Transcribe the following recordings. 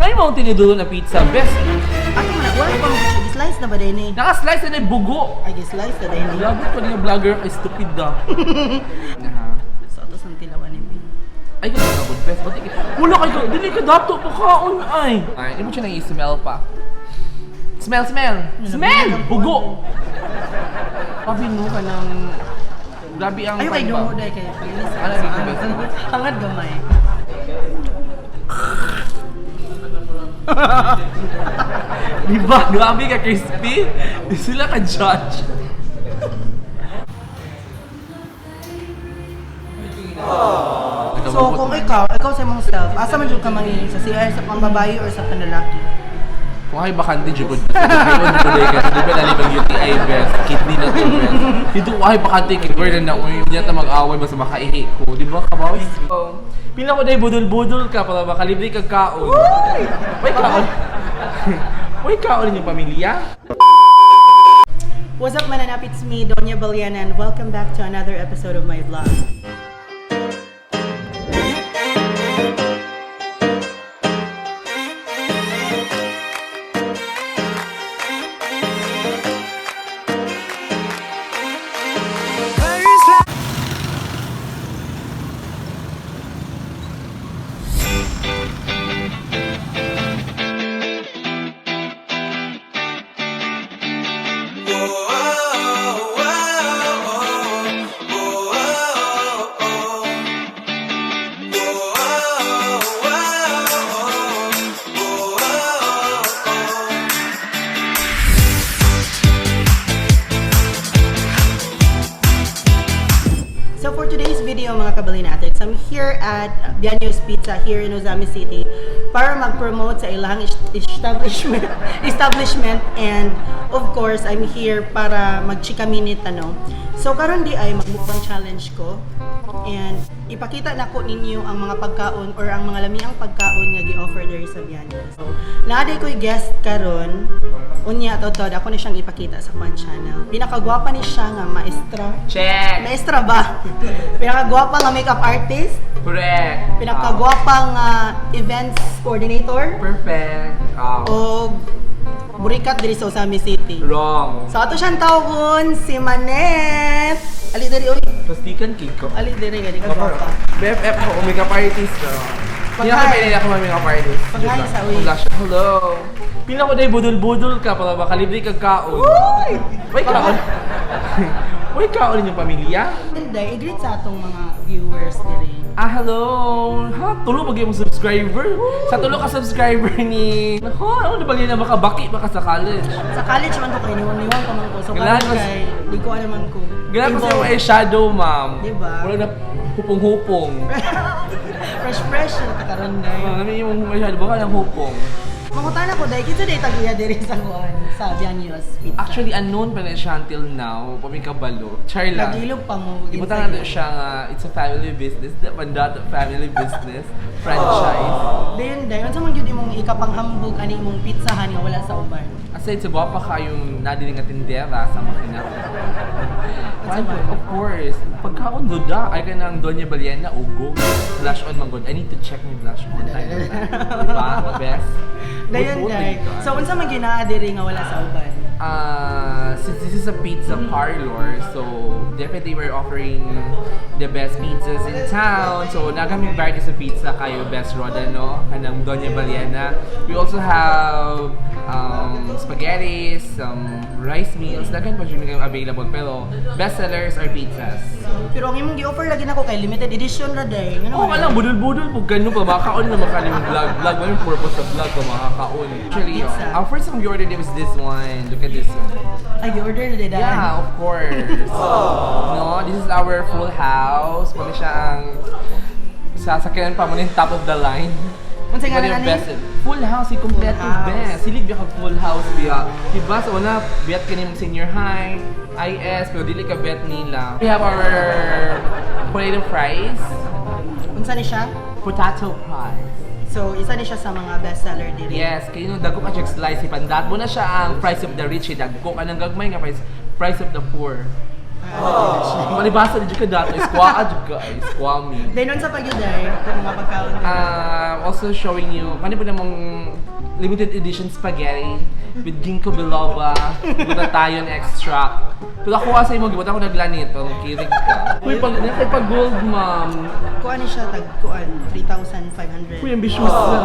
Ay, mao tiniduro na pizza best. Ato man, wala pa mo siya. Slice na ba din eh? Naka-slice na yung bugo. Ay, slice na din eh. Vlogger ko niya, vlogger ay stupid da. Aha. So, ato sang tilawan ni Bin. Ay, kasi ka good best. Ba't wala kayo, dili ka dato pakaon ay. Ay, hindi mo siya nang-smell pa. Smell, smell! Smell! Bugo! Sabi no ka ng... Grabe ang... Ayo kay pan ba? dungo dai kay paglinis. Ano, dito, best? Hangad gamay. Di ba? Grabe ka crispy. Di sila ka judge. So, kung ikaw sa imong self, asa man jud ka mangingin sa CR sa pambabae or sa panlalaki? Kung ay bakante jud ko. Di ba nalibang UTI best, kidney na to best. Dito ay bakante kay burden na uy, niya ta mag-away basta makaihi ko. Di ba kabaw? Pila ko dai budol-budol ka para makalibre kag kaon. Uy, kaon. Uy, kaon inyong pamilya. What's up, mananap? It's me, Doña Baliana, and welcome back to another episode of my vlog. So for today's video, mga kabalinatics, I'm here at Bianyo's Pizza here in Ozamiz City para mag-promote sa ilang establishment, establishment and of course, I'm here para mag-chika minute, ano. So karon di ay mag-mukbang challenge ko and ipakita nako ninyo ang mga pagkaon or ang mga lamiang pagkaon nga gi-offer diri sa Bianyo. So naa ko'y guest karon. Unya totod ako ni siyang ipakita sa Kwan Channel. Pinakagwapa ni siya nga maestra. Check. Maestra ba? Pinakagwapa nga makeup artist, Correct. pinakagwapa nga events coordinator, Perfect. o burikat diri sa Ozamiz City. Wrong. So ato siyang tawgon si Manette. Ali diri oy. Plastikan cake ko. Ali diri gani ka gwapa. BFF ko, makeup artist. Hindi ako Pag-hi. pwede ako makeup artist. Pag-hi sa uy. Wala siya. Hello. Pila ko dahil budol-budol ka para makalibre kag kaon. Uy! Uy, kaon. Uy, kaon inyong pamilya? Hindi, i-greet sa atong mga viewers diri. Ah, hello. Ha, tulo ba yung subscriber? Sa tulo ka subscriber ni... Nako, ano na ba na makabaki baka sa college? Sa college man ko kay niwang-niwang pa man ko. So Ganahan karon mas- kay di ko alam man ko. Ganun kasi Involved. yung eyeshadow, ma'am. Diba? Wala na hupong-hupong. Fresh fresh na kakaroon dai. Ah, Ano yung eyeshadow? Baka lang hupong. Mangutana ko dai kinsa day tag-iya diri sa kuan sa Bianyos Pizza. Actually, unknown pa na siya until now. Pamikabalo. Char lang. Nagilog pa mo. Ibutang natin siya nga, it's a family business. The Mandato family business. Franchise. Then dai unsa man gyud imong ikapanghambog ani imong pizzahan nga wala sa uban? Aside sa gwapa ka yung nadiling nga tindera sa makina. Unsa man? Of course. Pagkaon duda, ay ka ng Doña Baliena, ugo. Blush on man good. I need to check my blush on time to time. Diba? Best. Dayon Buot-buot dai. lagi ka. So unsa man gyud naa diri nga wala sa uban? Since this is a pizza parlor, so definitely we're offering the best pizzas in town. So nagamit varieties of pizza kayo, Best Rodano, kanang Doña Baliena. We also have spaghetti, some rice meals, daghan pa jud yung available. Pero best sellers are pizzas. Pero ang imong gi-offer lagi nako kay limited edition ra dai. Ngano Oo man? ka lang, budol-budol po ganun pa, makakaon na makalimang vlog. Vlog, ano yung purpose sa vlog pa, makakaon. Actually, Pizza. ang first time we ordered it was this one. Look at this one. Ay gi-order na dai. Yeah, of course. No, this is our full house. Muna siya ang sasakyan pa mo yung top of the line. Unsa Diba nga yung ani? best? Full house, yung kompleto Full house. best. Silig biya ka full house biya. Diba sa una, biyat ka nimong senior high, IS, pero dili ka bet nila. We have our potato fries. Unsa ni siya? Potato fries. So isa ni siya sa mga best seller diri. Yes, kayo nung dagko ka check slice ipandat mo na siya ang price of the rich, eh. Dagko ka ng gagmay nga price, price of the poor. Ah, Malibasa di jud ka dato, iskwaa jud ka, ay, iskwami. Then unsa pa gyud ay itong mga pagkaon diri? Also showing you, kani po namang limited edition spaghetti with ginkgo biloba, glutathione extract. Pero ako sa imo, gibutan ko naglanit, pero kirig ka. Uy, pag, kay pag gold, ma'am. Kuan ni siya tag kuan 3,500. Uy, ambitious na.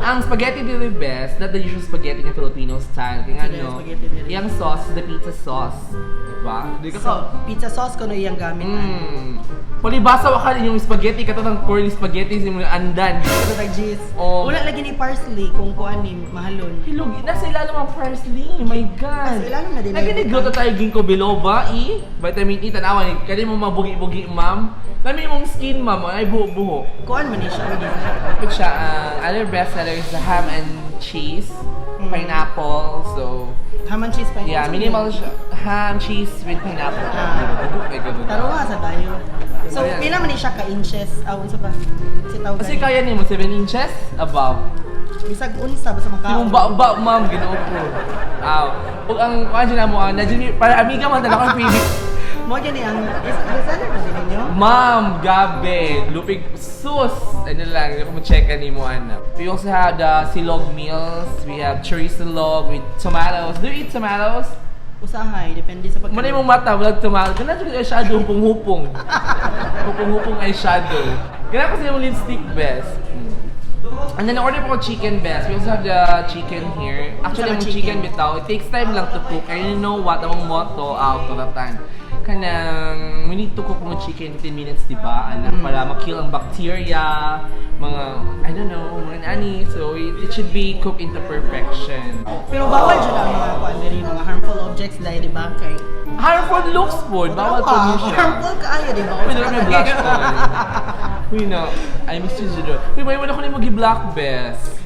Ang spaghetti diri best, not the usual spaghetti na Filipino style. Kaya Sila yung ano, spaghetti diri. iyang sauce, the pizza sauce. Diba? Di ka So, pizza sauce kuno iyang gamit. Palibasa wa ka yung spaghetti kato ng curly spaghetti sa mga andan. Ito tag cheese. Oh. Wala lagi ni parsley kung kuan ni mahalon. Hilog, nasa ilalim ang parsley. My God. Nasa ilalim na din. Naginigluto tayo ginkgo biloba, E. Vitamin E, tanawa ni. Kani mo mabugi-bugi, ma'am. Lami mong skin, ma'am. Ay, buho-buho. Kuan man ni siya uy. Ito siya, ang other best seller is the ham and cheese, pineapple, so, Ham and cheese pineapple. Yeah, minimal siya. Ham, cheese with pineapple. Ah. Ay, ganun. Taro nga sa tayo. So, Ayan. pila man ni siya ka inches? Ah, unsa ba? Si tawag. Kasi kaya nimo 7 inches above. Bisag unsa basta makaon. Yung ba-ba, ma'am, ginoo ko. Aw. Ug ang kuan siya mo, ang nadyan para amiga man talaga akong favorite. Mo gyud ni ang is bestseller ba din ninyo? Ma'am, gabi, lupig, sus! Ano lang, hindi ko mo-check ni mo, ano. We also have the silog meals. We have chorizo silog with tomatoes. Do you eat tomatoes? Usahay, depende sa pagkain. Muna yung mata, walang tomato. Ganun yung eyeshadow, hupong-hupong. Hupong-hupong eyeshadow. Ganun kasi yung lipstick best. And then, order po ko chicken best. We also have the chicken here. Actually, Saka ang chicken chicken. bitaw, it takes time lang to cook. And you know what? Ang motto, out of the time. Kanang, we need to cook mga chicken 15 minutes, di ba? Anak, para makill ang bacteria, mga, I don't know, mga nani. So, it should be cooked into perfection. Pero bawal jud ang mga kuan diri, mga harmful objects dahil di ba kay Harmful looks po. Bawal po Ah, siya. harmful kaayo di ba? Uy, may blush on. Uy, no. I miss you, Judo. Uy, may wala ko na mag-block, best.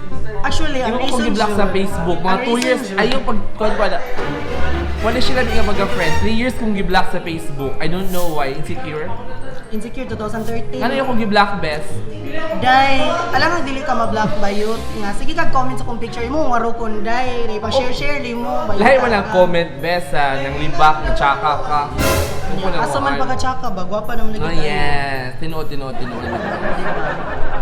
Actually, ang Yung ako reason gi-block jud- sa Facebook, mga ang 2 reason years, jud- ay yung pag, kung pala, wala sila nga magka-friend. 3 years kong gi-block sa Facebook. I don't know why. Insecure. Insecure 2013. Ano yung kong gi-block, best? Day, alam nga dili ka ma-block bayot nga. Sige ka comment sa kong picture mo, waro kon day, day pa share-share li mo. Bayot Lahi mo lang ka. comment, best, ha, nang libak, ng tsaka ka. Kung ko na Asa man mo, pagka-tsaka ba, gwapa naman Oh, lagi tayo. yes. Tinuod, tinuod, tinuod. Diba?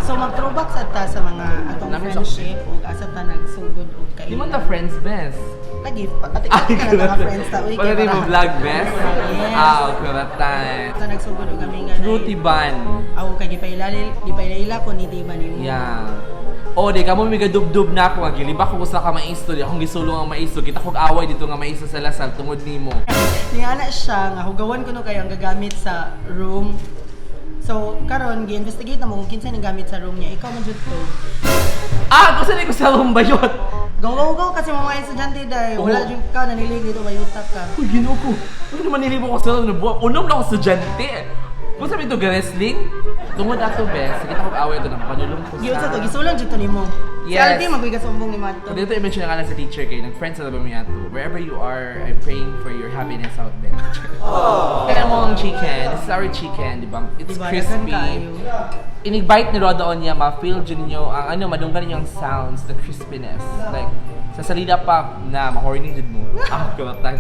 So mag-throwback sa ta sa mga atong Namin sa- friendship ug asa ta nagsugod og kay. Di mo ta friends, best. Lagi ate ka na mga friends ta uy. Pala kay di mo vlog, best? Yes. Ah, kuratan. Ta nagsugod og kami nga. Fruity bun. Aw kay gipailali gipailila ko ni di ba nimo. Yeah. O, di ka mo may gadubdub na ako nga gilibak ko sa ka maisto, di akong gisulong ang maisto, kita kog away dito nga maisto sa Lasal tungod nimo. Niana siya nga hugawan ko no kayo ang gagamit sa room. So karon gi-investigate na mo kung kinsa ning gamit sa room niya. Ikaw man jud to. Ah, gusto ni ko sa room bayot. Go go go kasi mga estudyante dahil wala Oo. jud ka nanilig dito bayutak ka. Uy, Ginoo ko. Ano naman nilibo ko sa room nabuwa? Unom na ako estudyante. Kung sabi ito wrestling, tungod ato best, kita kog away ito ng panulong ko Giunsa sa to gisulong jud to nimo. Si Yes. Alvin magbigas sumbong ni Mato. Dito i-mention na nga lang sa teacher kay nag-friends na ba mi ato. Wherever you are, I'm praying for your happiness out there. Kaya mo ang chicken. This is our chicken, di ba? It's Diba? Daghan crispy. kaayo. Inig-bite ni Roda on niya, ma-feel dyan ninyo ang ano, madunggan ninyo ang sounds, the crispiness. Like, sa salida pa na, ma-horny dyan mo. Ah, kumatan.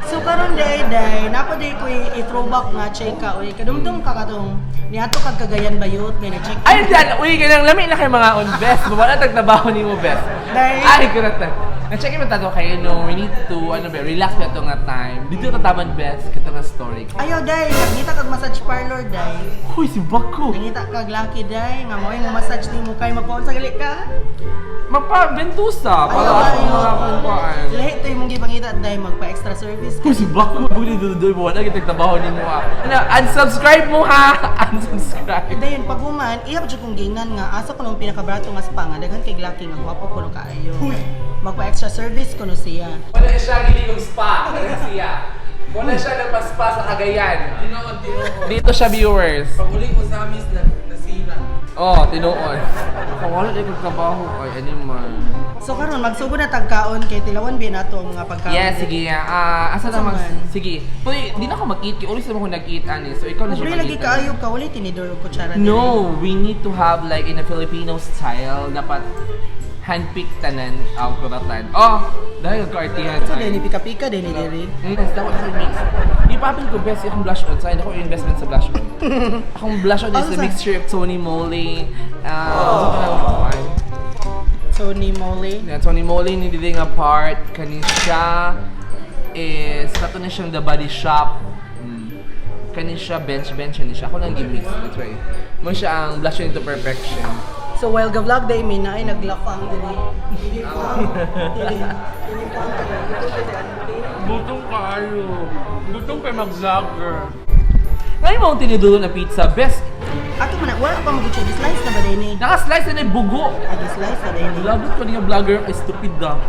So karon day day nako day ko i-throwback nga check ka uy kadumdum ka katong niadto kag Cagayan bayot nga na-check Ay, dyan! Uy, ganang lami na kayo mga on best. Wala tagtrabaho ni mo best. Dahil- Ay, kuratan. Na-check mo tato kayo, no, we need to, ano ba, relax na ito nga time. Dito tataman best, kita nga story. Ayaw day nagngita kag massage parlor day. Uy, si Bako! Nangita kag lucky day nga mo mo massage nimo kay magpaon sa gali ka. Magpa-ventusa para Ayaw, ako ayaw. mga kumpaan. Lahi to imong gipangita day magpa extra service ka. Uy, si Bako! Buli dududoy mo. Wala kitang trabaho ni mo ah. Ano, unsubscribe mo ha! Unsubscribe! Dayon pag human, iya pa jud kong giingnan nga asa ko nung pinakabrato nga spa nga daghan kay lucky nga gwapo ko no kaayo. Magpa extra service ko no siya. Wala siya giligong spa. Wala siya. Wala siya nagpa-spa sa Cagayan. Tinuod, tinuod. Dito siya, viewers. Pag-uli ko sa amin, na, nasira. Oh, tinuod. Kawala di kong trabaho ay animal. So karon magsugod na tagkaon kay tilawan bi nato ang mga pagkaon. Yes, sige. Ah, asa Asa na mag man? Sige. Pero di na ako mag-eat kay ulit sa ako nag-eat ani. So ikaw na siya Pobre lagi mag-eat, kaayo ani. ka wala tinidor og kutsara diri. No, we need to have like in a Filipino style dapat Handpick tanan ang kuratan. Oh, dahil kaartihan. So, dili pika-pika, dili dili. Dapat ako mix. Ipapil ko best yung blush on. Sayang ako yung investment sa blush on. Akong blush on is Ano the mixture of Tony Moly. Oh. Tony Moly. Yeah, Tony Moly ni dili nga part. Kani siya is kato na siyang The Body Shop. Kani siya bench bench ni siya. Ako lang gi-mix. That's why. Mo siya ang blush on to perfection. So while ga-vlog day mi na ay naglafang dili. Butong kaayo. Butong kay mag-vlogger. Ngayon mo ang tinidulo na pizza, best. Ato man na, wala pa mo siya slice na ba day ni? Naka-slice na na yung bugo. Ay, slice na day ni. Lagot ko niya vlogger ay stupid da.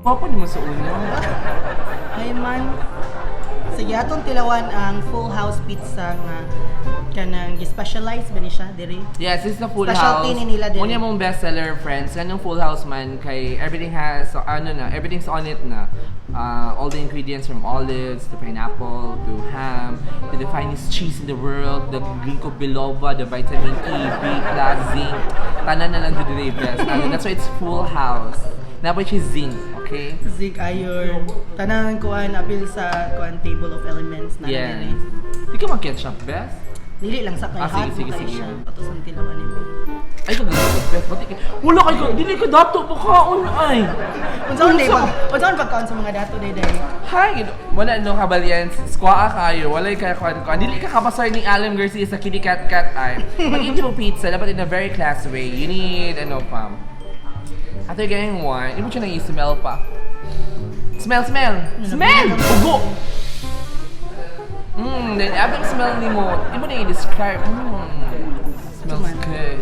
Papa ni mo sa una. Ay man. Sige, atong tilawan ang Full House Pizza nga kanang gi-specialize ba ni siya diri? Yes, this is the Full Specialty House. ni nila din. Unya mong bestseller, friends. Kanong Full House man kay everything has ano na, everything's on it na. All the ingredients from olives to pineapple to ham to the finest cheese in the world, the ginkgo biloba, the vitamin E, B plus, zinc. Tanan na lang to the best. Ano, that's why it's Full House. Napay siya zinc, okay? Zinc, iron, tanan kuan apil sa kuan table of elements na Yes. diri. Di ka mag-ketchup, best? Dili lang sa kay Ah, sige, hot sige, mo kay sige. siya. Ato sa tilawan ni. Ay, kagagawin, best. Ba't wala kay ko, dili ka dato, pagkaon ay. Unsaon day pag unsaon pagkaon sa mga dato day day? Hi! Wala no kabalyan, squaa kayo, walay ka kwan kwan. Dili ka kapasar ni Alan Garcia sa Kitty Cat Cat ay. Pag eat mo pizza, dapat in a very class way. You need, ano pa. After getting one, hindi mo siya nang-smell pa. Smell, smell! Smell! Ugo! Then after smell ni mo, hindi mo na i-describe. Smells good.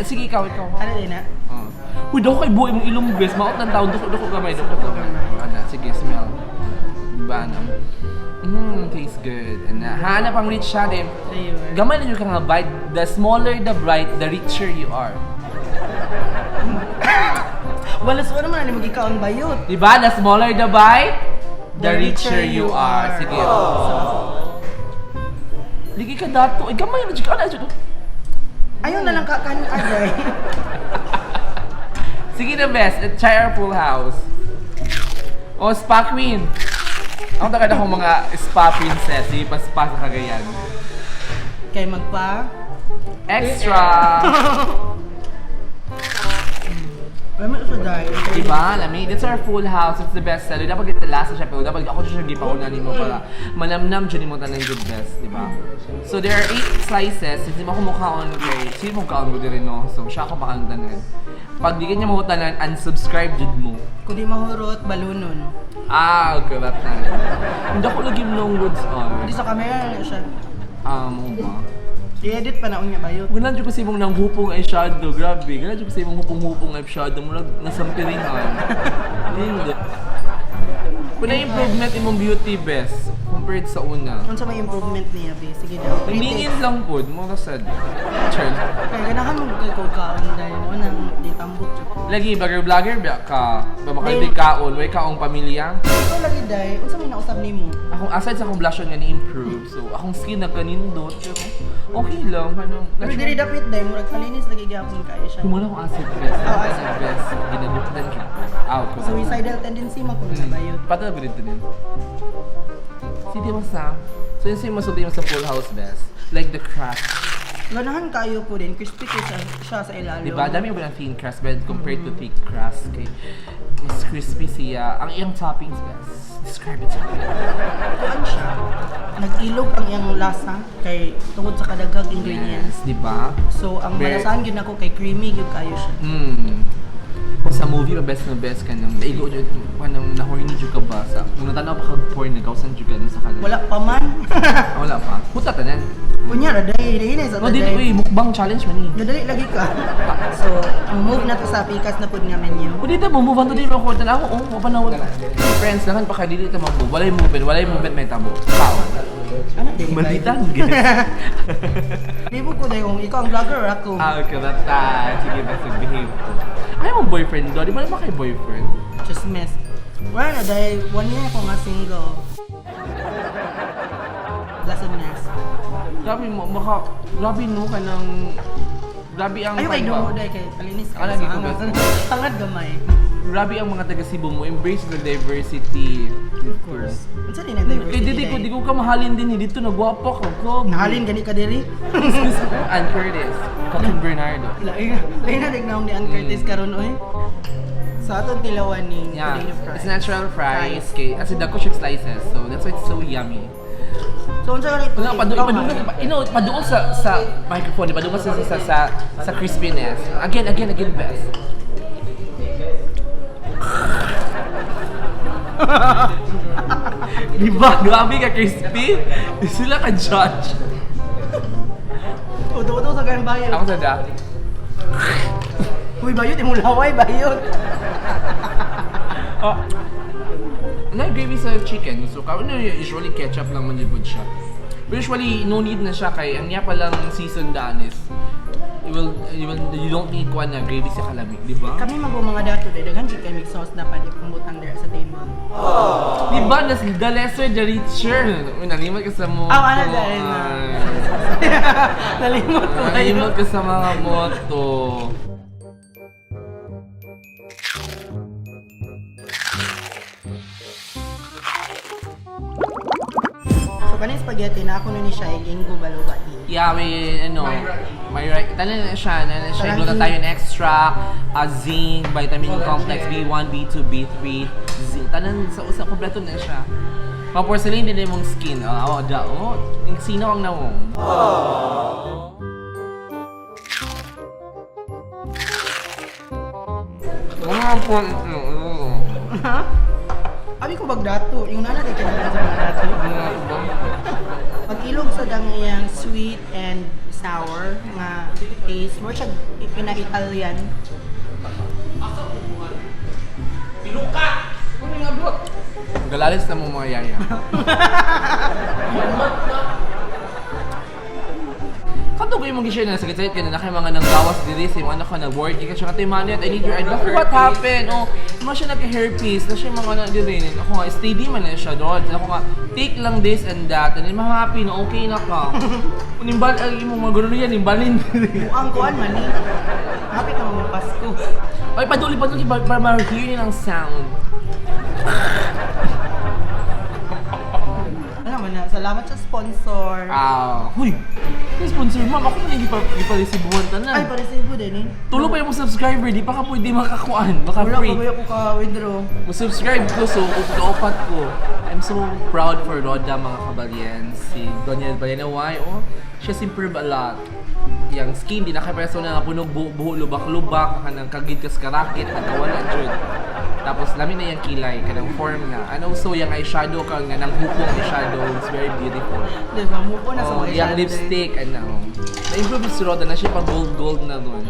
Sige, ikaw, ikaw. Ano day na? Ah. Uy, dako kay buhay mong ilong bes. Maot ng taon, dako dako gamay, dako gamay. Ana, sige, smell. Diba, ano? Tastes good. And hanap ang rich siya din. Ayun. Gamay na yun ka nga bite. The smaller the bite, the richer you are. Wala sa naman ani magikaon bayot. Diba? The smaller the bite, the richer you are. Sige. Oh. Ligi ka dato. Ay, gamay na dyan ka. Ano, dyan? Ayun na lang ka kan agay. Sige na best, at try our Full House. Oh, spa queen. Ako tagad akong mga spa princess. Sige pa spa sa Cagayan. Kay magpa Extra! Wala mo sa day. Diba? Lami, that's our Full House. It's the best seller. Dapat kita last siya, pero dapat ako siya gipauna nimo para manamnam dyan nimo tanan good best, diba? So there are 8 slices. Hindi mo ako mukhaon kay sino mo kaon ko diri no. So siya ako makaon tanan. Pag di kanya mo tanan, unsubscribe jud mo. Kundi mahurot balunon. Ah, okay, that na. Hindi ako lagi long goods on. Hindi sa camera na siya. Ah, mo ba? I-edit pa na unya bayot. Wala dyan ko sa imong nanghupong eyeshadow, grabe. Wala dyan ko sa imong hupong-hupong eyeshadow, murag nasampiringan. Hindi. Kuna improvement imong beauty best compared sa una. Unsa may improvement niya be? Sige daw. Tumingin lang pod, mo sad. Char. Kay ganahan mo kay kog kaon dahil mo nang di tambok. Lagi bagger vlogger ba ka? Ba makaldi kaon, way kaong pamilya. Ikaw lagi day, unsa may nausab nimo? Akong aside sa akong blush on nga ni-improve. So akong skin nagkanindot pero okay lang kanang Pero diri dapit day murag kalinis lagi gyapon kayo siya. Kumuna akong acid best. Oh, acid best. Ginaguptan jud ko. Ah, ko. Suicidal tendency man kuno na bayot. Patay ba dito din? Sige mo sa. So yun sa'yo masulti mo sa Full House best. Like the crust. Ganahan kayo po din, crispy kay siya sa ilalim. Diba? Dami mo ng thin crust but compared to thick crust. Kay mas crispy siya. Ang iyang toppings best. Describe it to me. Kuan siya. Nag-ilog ang iyang lasa kay tungod sa kadaghang ingredients. Yes, diba? So ang malasahan gyud nako kay creamy gyud kayo siya. Kung sa movie, ba best na best ka nang naigo jud pa nang na-horny jud ka ba sa kung natanaw pa kag porn nagkausan jud ka dun sa kalan. Wala pa man. Ah, wala pa. Huta tanan. Kunya ra day, day sa No, dili uy, mukbang challenge man ni. Nadali lagi ka. So, ang move na to sa pikas na pud nga menu. Kung dito mo move on to dito ako tanaw oh, mapanawag. Friends, nakan pa kay dili ta mag-move. Walay movement, walay movement may tabo. Tao. Ano dili? Malitan gid. Libo ko dahil kung ikaw ang vlogger or ako. Ah, okay, basta. Sige, basta behave ko. Ay, mo boyfriend do. Di ba naman kay boyfriend? Just mess. Wala na dahil 1 year ako nga single. Lasones. Grabe mo, maka, grabe no ka ng, grabe ang Ayo kay ba? dumo dai kay palinis ka. Ah, lagi ko Sa ba? Hangad gamay. Grabe ang mga taga Cebu mo, embrace the diversity. Of course. Unsa din ang diversity? Kay dili ko, dai? di ko kamahalin din eh. Dito nagwapa ko. Ko. Nahalin gani ka diri. Ann Curtis, Catherine Bernardo. Lain lain na dignaong ni Ann Curtis karon oy. Sa atong tilawan ni Yeah, potato fries. it's natural fries. Kay, as in, dako siya slices. So, that's why it's so yummy. So unsa gani Wala, paduol sa microphone, paduol sa crispiness. Again, again, again, best. Di ba? Grabe ka crispy. Di sila ka judge. Uto-uto sa kayong bayot. Ako sa da. Uy, bayot imong laway bayot. Oh. Ano yung gravy sa chicken? So, ano, usually ketchup lang man jud siya. But usually, no need na siya kay ang niya palang season daan is you don't need kuan na gravy sa kalami, di ba? Kami mago mga dato dai daghan jud kay mix sauce na pad ipumutang dira sa table. Di ba? The lesser, the richer. Uy, nalimot ka sa moto. Aw, ano dahil na. Ay. Nalimot ko kayo. Nalimot ka sa mga moto. So kaning spaghetti na ako na ni siya linggo baloba ni. Yeah, we, ano, may right. Tanan na siya, glutathione extract, zinc, vitamin complex B1, B2, B3, zinc. Tanan sa usa kompleto na siya. Mga porcelain din imong skin. Oh, oh, da, oh. Yung sino ang nawong. Wala po ito. Ha? Abi ko bagdato, yung nana kay kinahanglan sa mga dato. Pag-ilog sa dang iyang sweet and sour nga taste, more siya pina-Italian. Galalis na mo mga yaya. Kato ko yung mag-share na sakit-sakit ka na na kay mga nanggawas diri sa mga anak ko nag-work ka siya kay Manet, I need your advice. What happened? Oh, mga siya nagka-hairpiece, na siya mga na diri. Ako nga steady man na siya doon. Ako nga take lang this and that and then happy na okay na ka. Nimbal ang imong mga gulo yan, nimbalin diri. Ang kuan man ni. Happy ka mo Pasko. Ay, paduli, paduli, para ma-hear nilang sound. Alam mo na, salamat sa sponsor. Ah, huy! Yung sponsor, ma'am, ako man yung giparesibuhan tanan. Ay, paresibo din eh. Tulo pa yung subscriber, di pa ka pwede makakuan, Wala maka-free. pa ba ako ka-withdraw? Mo-subscribe ko, so upat ko. I'm so proud for Roda, mga kabalyen. Si Doña Balena why? Oh, she's improved a lot. Yang skin, di na kay preso na punog buho, buho lubak-lubak, kanang kagid kas karakit, nagkawala jud. Tapos lami na yung kilay, kanang form na. And also yung eyeshadow ka nga nang hukong eyeshadow, it's very beautiful. Diba, mupo na sa Oh, mga yung eyeshadow. lipstick, ano. Na-improve si Roda na siya pa gold-gold na doon.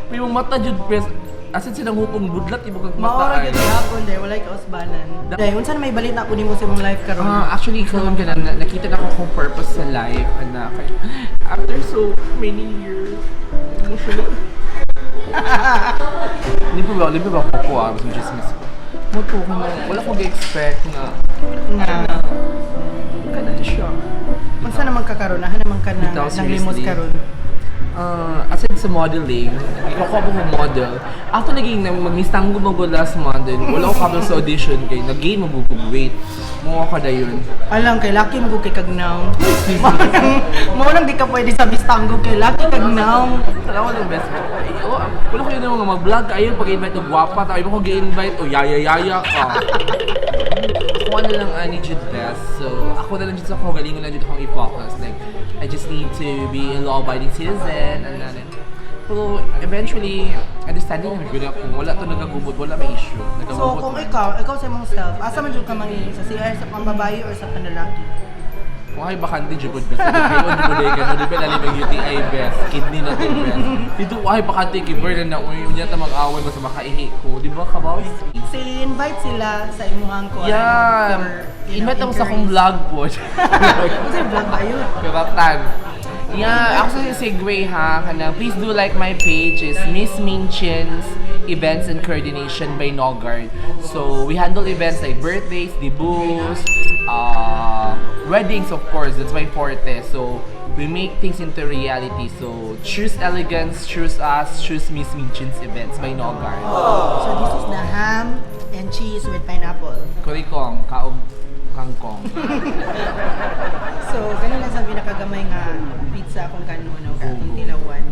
Pero yung mata jud press, asin silang hupong budlat ibog kag mata. Maora ay. gyud gihapon dahil walay kausbanan. Dahil unsa na may balita ko nimo sa imong life karon? Ah, actually, karon ka na, nakita na ko kung purpose sa life, anak. After so many years, emotional. Hindi pa ba ako kuha sa chismis ko? Mo to, ko na, wala ko ga-expect na, Nga kana siya. unsa naman ka karon? Nahan naman ka na Bitaw, nang limos seriously. karon. Aside sa modeling, ikaw ko ako model. After naging na mag-mistanggo mo last model, wala ko kabel sa audition kay nag-gain mo bugog weight. Mo ako dayon. Alang kay lucky mo gud kay kagnaw. Mao lang di ka pwede sa bistanggo kay lucky kagnaw. Salamat ang best ko. Ay, oh, wala ko yun mga mag-vlog. Ayaw pag-invite og gwapa. Ayaw ko gi-invite o yaya-yaya ka. Ako na lang ani jud best. So, ako na lang jud sa ako galingon na jud akong i-focus. Like, I just need to be a law-abiding citizen and then pero eventually, understanding naman gud ako. Wala to nagagubot, wala may issue. So Nagagubot kung man. ikaw sa imong self, asa man jud ka mangi sa CR sa pambabae or sa panlalaki? Kung ay bakante jud best. Kayo jud ko ka no, di ba lalim ang UTI best, kidney na din best. Dito ay bakante kay burn na uy, unya ta mag-away basta makaihi ko, di ba kabaw? Si invite sila sa imuhang kuan. Yeah. for, you know, Invite ako sa akong inquiries. vlog po. Unsa yung vlog ba yun? Karatan. Yeah, actually segue ha, kanang please do like my page is Miss Ming Chin's Events and Coordination by Nogard. So we handle events like birthdays, debuts, weddings, of course. That's my forte. So we make things into reality. So choose elegance, choose us, choose Miss Ming Chin's Events by Nogard. So this is the ham and cheese with pineapple. Kurikong, kaog kangkong. So, ganun lang sa pinakagamay nga pizza kung kanuno ka atong tilawan.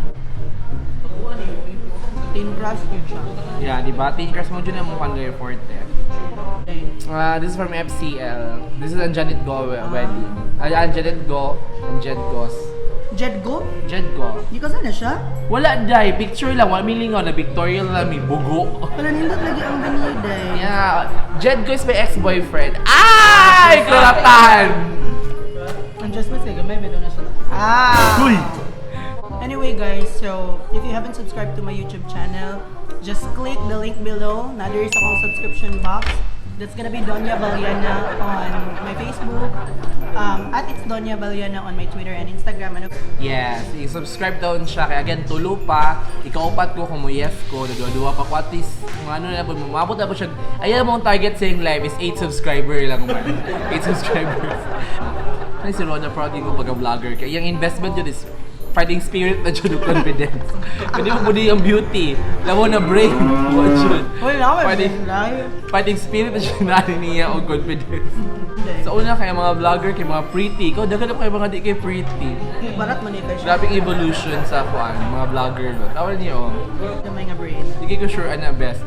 Thin crust yun siya. Yeah, di ba? Thin crust mo dyan ang mukhang gaya forte. Okay. This is from FCL. This is ang Janet Go wedding. Ay, ang Janet Go, ang Jed Go's. Jed Go? Jed Go. Di ka sana siya? Wala dai, picture lang. Wala milingaw na Victoria lang may bugo. Wala nindot lagi ang venue day. Yeah, Jed Go is my ex-boyfriend. Ay, kuratan! Ang just mas kay gamay may na siya. Ah! Uy! Anyway guys, so if you haven't subscribed to my YouTube channel, just click the link below. Na there is akong subscription box. That's gonna be Doña Baliana on my Facebook. At it's Doña Baliana on my Twitter and Instagram. Ano? Yes, i-subscribe down siya. Kaya again, tulo pa. Ikaupat ko kung mo yes ko. Nagduwa pa ko. At least, kung ano na po, umabot na po siya. Ayan mo ang target sa yung live is 8 subscriber lang man. 8 subscribers. Ay, si Rona, proud din ko pagka-vlogger. Kaya yung investment yun is fighting spirit na dyan yung confidence. Pwede mo pwede yung beauty. Lamo na brain. What yun? Wala, may Fighting, live. fighting spirit na siya na niya o confidence. Sa una, kaya mga vlogger, kay mga pretty. Ikaw, daghan na kayo mga di kay pretty. Barat man ikaw siya. Grabing evolution sa kuan, mga vlogger no. Tawa niyo. Oh. Gamay nga brain. Hindi ko sure ano best.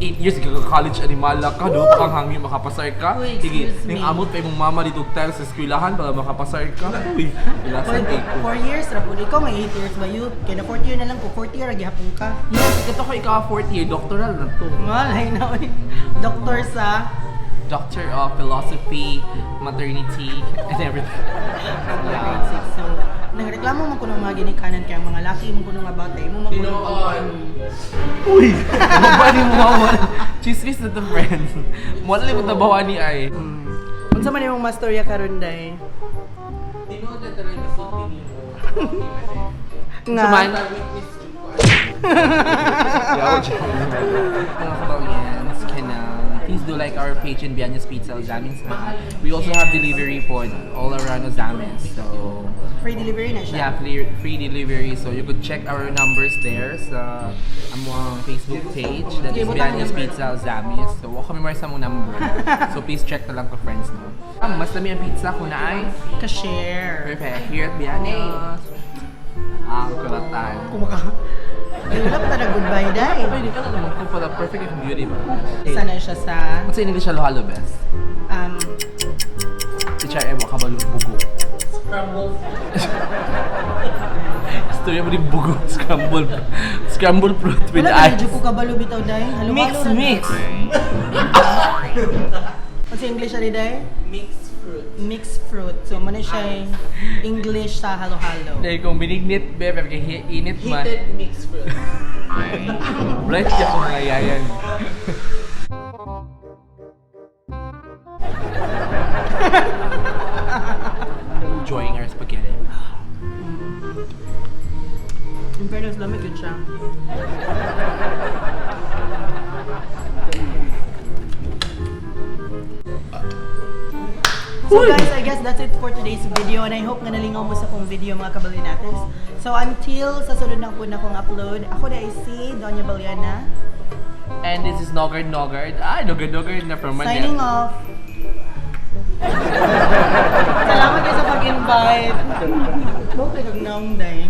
8 years ka college animala ka, do kang hangyo makapasar ka. Uy, Sige, excuse ning me. amot pa imong mama dito og tiles sa eskwelahan para makapasar ka. Uy, Four, ilasan kay ko. 4 years, rapod ikaw, may 8 years ba yun? Kaya na fourth year na lang ko, fourth year, gihapon ka. Yes, ito ko ikaw fourth year doctoral na to. Malay na, uy. Doktor sa Doctor of Philosophy, Maternity, and everything. grade 6. So, nangreklamo man ko ng mga ginikanan kaya ang mga laki mo kuno nga bata, imo man kuno Tinuod. Uy! Mabali mo mama. Chismis na to friends. Wala mo tabawa ni ay. Unsa man imong mastorya karon day? Tinuod na talaga sulti nimo. Nga. Suman. Witness ko. Yaw, dyan. Mga kabawyans, can please do like our page in Biañas Pizza Ozamis. Ha? We also have delivery po all around Ozamis. So, Free delivery na siya. yeah, free delivery. So, you could check our numbers there sa among Facebook page. That is Okay, butang Biañas number. Pizza Ozamis. So, wala kami more sa mong number. So, please check na lang ko friends, no? Mas dami ang pizza kung na ay. Ka-share. Perfect. Here at Biañas. Ang kuratan. Kumaka. Ay, wala pa talaga goodbye day. Pwede ka na naman ko pala perfect yung beauty ba? Sana siya sa What's in English halo-halo best? Si Char Ewa kabalo bugo. Scramble. Istorya mo din bugo. Scramble. Scramble fruit with wala ba ice. medyo ko kabalo bitaw day? Halo-halo Mix, na. mix. What's English ani day? Mixed fruit. Mixed fruit. So, muna siya English sa halo-halo. Dahil kung binignit, bebe, kay init man. Heated mixed fruit. Bright siya kung mga yayan. Enjoying our spaghetti. In fairness, lamig yun siya. So guys, I guess that's it for today's video and I hope nga nalingaw mo sa kong video, mga kabalinates. So until sa sunod na po na kong upload, ako na ay si Doña Baliana. And this is Nogard Nogard. Ay, Nogard Nogard na from Manila. Signing off. Salamat kayo sa pag-invite. Bukay kag naong day.